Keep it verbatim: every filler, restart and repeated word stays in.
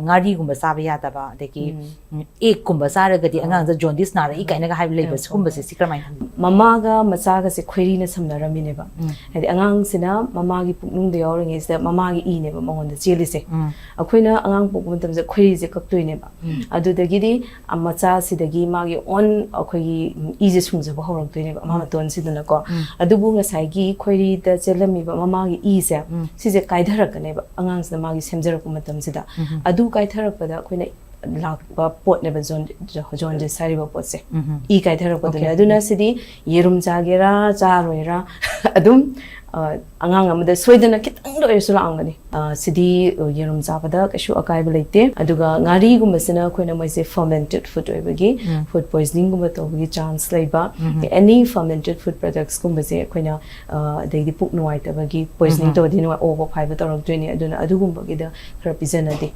ꯉꯥꯔꯤꯒꯨꯝꯕ ꯆꯥꯕ ꯌꯥꯗꯕ, ꯑꯗꯒꯤ ꯎꯝ. ꯎꯝ, ꯑꯦꯛꯀꯨꯝꯕ ꯆꯥꯔꯒꯗꯤ ꯑꯥ. ꯑꯉꯥꯡꯗ ꯖꯣꯟꯗꯤꯁ ꯅꯥꯔꯛꯏ ꯀꯥꯏꯅꯒ ꯍꯥꯏꯕ ꯂꯩꯕ, ꯑꯥ. ꯁꯤꯒꯨꯝꯕꯁꯦ ꯁꯤ ꯀꯔꯝꯍꯥꯏꯅ ꯈꯪꯕꯤ? ꯃꯃꯥꯒ ꯃꯆꯥꯒꯁꯦ ꯈꯣꯏꯔꯤꯅ ꯁꯝꯅꯔꯝꯃꯤꯅꯦꯕ꯫ ꯎꯝ. ꯍꯥꯏꯗꯤ ꯑꯉꯥꯡꯁꯤꯅ ꯃꯃꯥꯒꯤ ꯄꯨꯛꯅꯨꯡꯗ ꯌꯥꯎꯔꯤꯉꯩꯁꯤꯗ ꯃꯃꯥꯒꯤ ꯏꯅꯦꯕ ꯃꯉꯣꯟꯗ ꯆꯦꯜꯂꯤꯁꯦ꯫ ꯎꯝ. ꯑꯩꯈꯣꯏꯅ ꯑꯉꯥꯡ ꯄꯣꯛꯄ ꯃꯇꯝꯗ ꯈꯣꯏꯔꯤꯁꯦ ꯀꯛꯇꯣꯏꯅꯦꯕ꯫ ꯎꯝ. ꯑꯗꯨꯗꯒꯤꯗꯤ ꯃꯆꯥꯁꯤꯗꯒꯤ ꯃꯥꯒꯤ ꯑꯣꯟ ꯑꯩꯈꯣꯏꯒꯤ ꯏꯁꯦ ꯁꯨꯡꯖꯕ ꯍꯧꯔꯛꯇꯣꯏꯅꯦꯕ ꯃꯃꯥ ꯃꯇꯣꯟꯁꯤꯗꯅꯀꯣ꯫ ꯎꯝ. ꯑꯗꯨꯕꯨ ꯉꯁꯥꯏꯒꯤ ꯈꯣꯏꯔꯤꯗ ꯆꯦꯜꯂꯝꯃꯤꯕ ꯃꯃꯥꯒꯤ ꯏꯁꯦ ꯎꯝ. ꯁꯤꯁꯦ ꯀꯥꯏꯊꯔꯛꯀꯅꯦꯕ ꯑꯉꯥꯡꯁꯤꯅ ꯃꯥꯒꯤ ꯁꯦꯝꯖꯔꯛꯄ ꯃꯇꯝꯁꯤꯗ꯫ ꯎꯝ. ꯑꯗꯨ ꯀꯥꯏꯊꯔꯛꯄꯗ ꯑꯩꯈꯣꯏꯅ ꯂꯥꯛꯄ ꯄꯣꯠꯅꯦꯕ ꯖꯣꯟ ꯖꯣꯟꯗꯤꯁ ꯍꯥꯏꯔꯤꯕ ꯄꯣꯠꯁꯦ꯫ ꯎꯝ. ꯏ ꯀꯥꯏꯊꯔꯛꯄꯗꯨꯅꯦ꯫ Okay. ꯑꯗꯨꯅ ꯁꯤꯗꯤ ꯌꯦꯔꯨꯝ ꯆꯥꯒꯦꯔꯥ ꯆꯥꯔꯣꯏꯔꯥ ꯑꯗꯨꯝ ꯑ, ꯑꯉꯥꯡ ꯑꯃꯗ ꯁꯣꯏꯗꯅ ꯈꯤꯇꯪꯗ ꯑꯣꯏꯔꯁꯨ ꯂꯥꯛꯑꯝꯒꯅꯤ꯫ ꯑ, ꯁꯤꯗꯤ ꯌꯦꯔꯨꯝ ꯆꯥꯕꯗ ꯀꯩꯁꯨ ꯑꯀꯥꯏꯕ ꯂꯩꯇꯦ꯫ ꯑꯗꯨꯒ ꯉꯥꯔꯤꯒꯨꯝꯕꯁꯤꯅ ꯑꯩꯈꯣꯏꯅ ꯃꯣꯏꯁꯦ ꯐꯔꯃꯦꯟꯇꯦꯠ ꯐꯨꯗ ꯑꯣꯏꯕꯒꯤ ꯎꯝ. ꯐꯨꯗ ꯄꯣꯏꯖꯅꯤꯡꯒꯨꯝꯕ ꯇꯧꯕꯒꯤ ꯆꯥꯟꯁ ꯂꯩꯕ꯫ ꯎꯝ. ꯑꯦꯅꯤ ꯐꯔꯃꯦꯟꯇꯦꯠ ꯐꯨꯗ ꯄ꯭ꯔꯗꯛꯁꯀꯨꯝꯕꯁꯦ ꯑꯩꯈꯣꯏꯅ ꯑ, ꯑꯗꯩꯗꯤ ꯄꯨꯛ ꯅꯨꯡꯉꯥꯏꯇꯕꯒꯤ ꯄꯣꯏꯖꯅꯤꯡ ꯎꯝ. ꯇꯧꯔꯗꯤ ꯅꯨꯡꯉꯥꯏ ꯑꯣꯕ ꯐꯥꯏꯕ ꯇꯧꯔꯛꯇꯣꯏꯅꯦ꯫ ꯑꯗꯨꯅ ꯑꯗꯨꯒꯨꯝꯕꯒꯤꯗ ꯈꯔ ꯄꯤꯖꯅꯗꯦ꯫